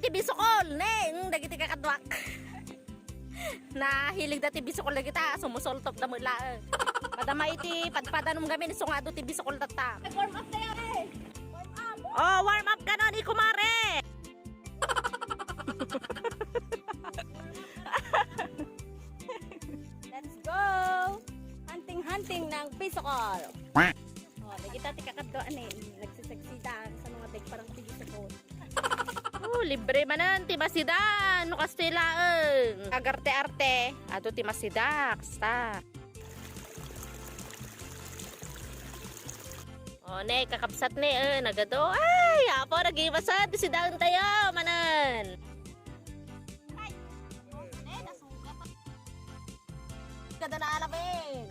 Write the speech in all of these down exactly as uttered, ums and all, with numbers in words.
Bisukol, ne, mm, dagiti kakaduak. Nahilig dati bisukol dagita, sumusultop da met laeng. Madama iti padpadanum gamin, isu nga adu ti bisukol tatta. Warm up tayo eh. Warm up. Oh, warm up ka nun, kumare. Let's go! Hunting-hunting ng bisukol. Oh, dagita ti kakaddo ani, nagsiseksidan sa mga dagparang ti bisukol. Oh, libre manen ti masidan, no kasta laeng. Agarte-arte, adu ti masida, kasta. Oh, ne, kakabsat ne, eh, nagado. Ay, apo, nagimasan ti sidaentayo, manen. Ay, ne, nasugat. Kada na alamin.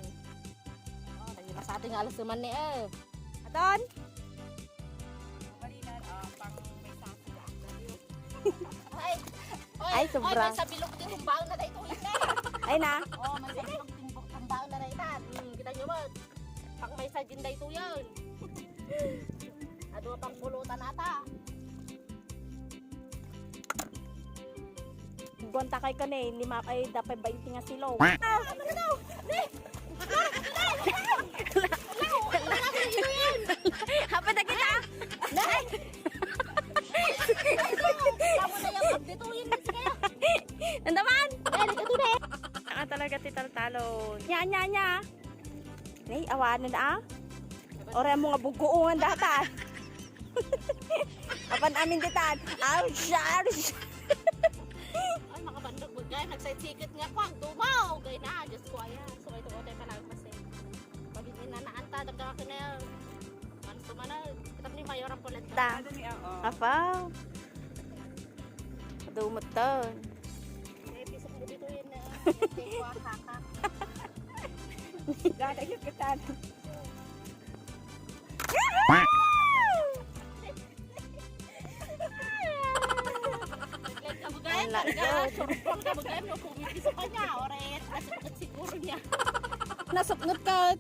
Oh, nagimasan ti nga alas naman ne, eh. Aton? Balinan, ah, pang may sasaya. Ay, oy, Ay, sobra. Oy, may sabilog ti tumbaon na daytoy, ne. Ay na. Oh, may sabilog ti tumbaon na daytan. Hmm, kita nyo mo. Pang may sajin daytoy yan. Adu pang pulutan ata. Guanta kay kani, lima kay dapat bainti nga silo. Ah, ano daw? Ne! Hapit na kita! Nay! Kamu na yung magdituyin na siya. Nandaman! Nay, nagkatuloy! Ang talaga ti taltalon. Nya, nya, nya! Nay, awanan, ah. Ora mo nga buguungan data. Apan amin ditan. Ouch, ouch. Ay, makabandog mo, guys. Nagsaitsikit nga, kwang, dumaw. Gay na, Diyos ko, ayan. So, ito ko tayo pala, mas eh. Pag hindi na naanta, dagdagan ko na yan. Manso man na, kitap ni Mayor ang pulat na. Ta. Ano ni, oo. Apaw. Dumot ton. May pisok mo dito yun na. Kaka. Gagayot ka tan. Naglag ka bugay, Wala, talaga. Lord. Short form ka bugay, no? Kumiti sa kanya. Oret, kasi pagkat siguro niya. Nasuknot ka.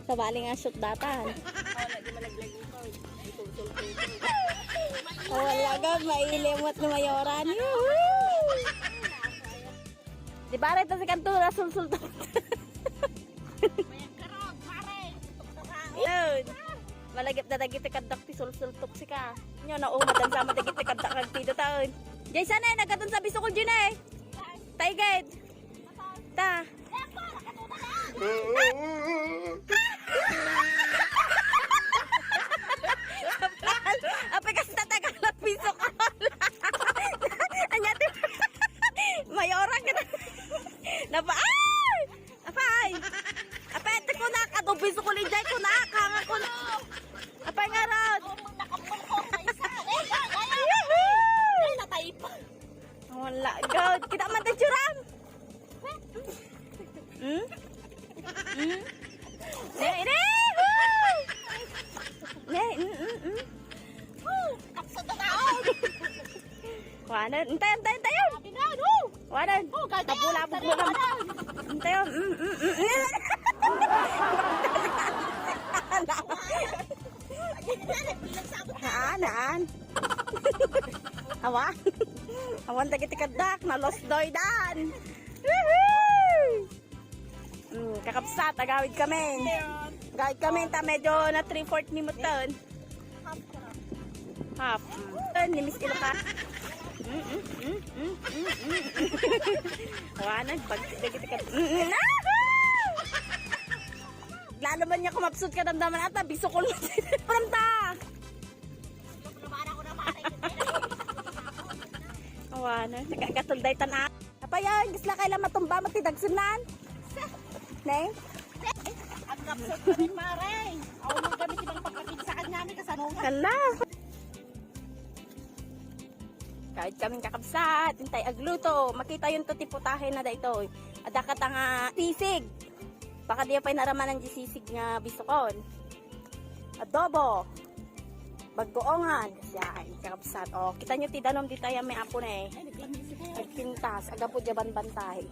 Sabali nga shoot datan. Oh, na, di malaglag ito. Ito, ito, ito, ito. Oh, wala ka, mailimot na mayoran. Yuhu! Di ba, rin, si Kantura, sulsul to. Mayag ka ron, pare. Yun. Malagip na dagiti kaddak ti sulsul toksika. Nyo, naumatan sa dagiti kaddak agtido taon. Jay, sana eh, nagkatun sa bisukol, Jun eh. Taigid. Ta. Apay, kas tatagalog bisukol. Anya ti mayoran ka na. Napa, ay! Apay! Apay, ti kunak, adu bisukol, Jay, kunak, hanga kunak. Apay nga ron. Yahoo! Ay, natay pa. Wala, God. Kita man tayo, Churam. Hmm? Hmm? Ne, ne, woo! Ne, mm, mm, mm. Woo! Kapsat na tao! Kuanan, intay, intay, intay, yun! Sabi na, no! Kuanan, Oh, kaya tabulabog mo lang. Intay, yun, mm, mm, mm, mm. Haan, haan. Awan. Awan dagiti kaddak, na lost doy dan. Woohoo! Mm, kakabsat, agawid kami. Agawid kami, ta medyo na three-fourth ni Muton. Half. Muton, ni Miss Iloka. Mm, mm, mm, mm, mm, mm. Awanan, pag dagiti kad-, mm, mm. Ahoo! Lalo man niya kumapsut ka damdaman ata, bisukol mo. Pramta! Awanan, nagagatol day tan-, Apayon, kasla kay la matumba met ti dagsennan. Ne? Ang kapsat ko rin, mare. Ako mo gamit ibang pagkapinsakan nga, may kasanungan. Hala. Kahit kaming kakabsat, intay agluto. Makita yun to ti putahe na daytoy. Adda kata nga sisig. Baka di pay naramanan di sisig nga bisukon. Adobo. Bagoongan. Siya, ay, kakabsat. O, kita nyo ti danom dita yan, may apo na eh. Nagpintas. Agapo dya banbantay.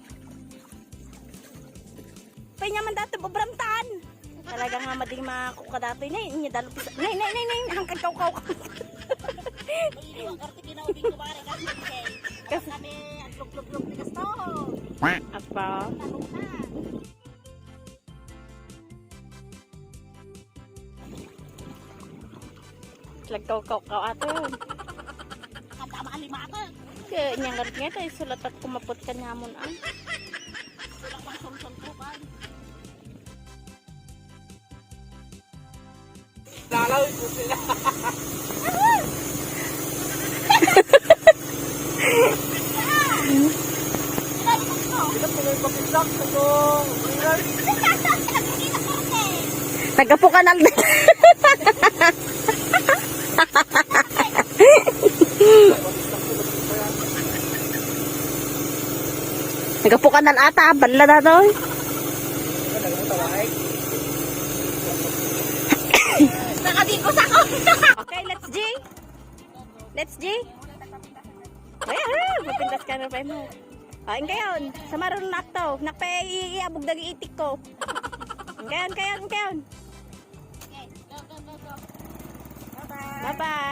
Pay niya man dati bubramtan. Talaga nga mading makuka dati. Nay, inya dalo pisa. Nay, nay, nay, nay. Hangkag kaw, kaw, kaw. Kasi kami, agluglugluglug ni Gaston. Apa? Talong na. Lagkaw-kaw-kaw ato yun. Kanta maalima ako. Kaya niyang nga tayo sulatat kumapot ka niya mo na. Wala pang sumsum ko, kan. Lalaw ko sila. Sila pinagpapilak sa tong. Nagkapukan ang Nagkapukan ang ata, balla na to. Nakadikos ako. Okay, let's G. Let's G. Ay, ah, mapintas ka na pa mo. Ah, ingkayon, sa marul na to. Nakpe, i-, iabog dagi itik ko. Ingkayon, kayon, ingkayon. Bye-bye.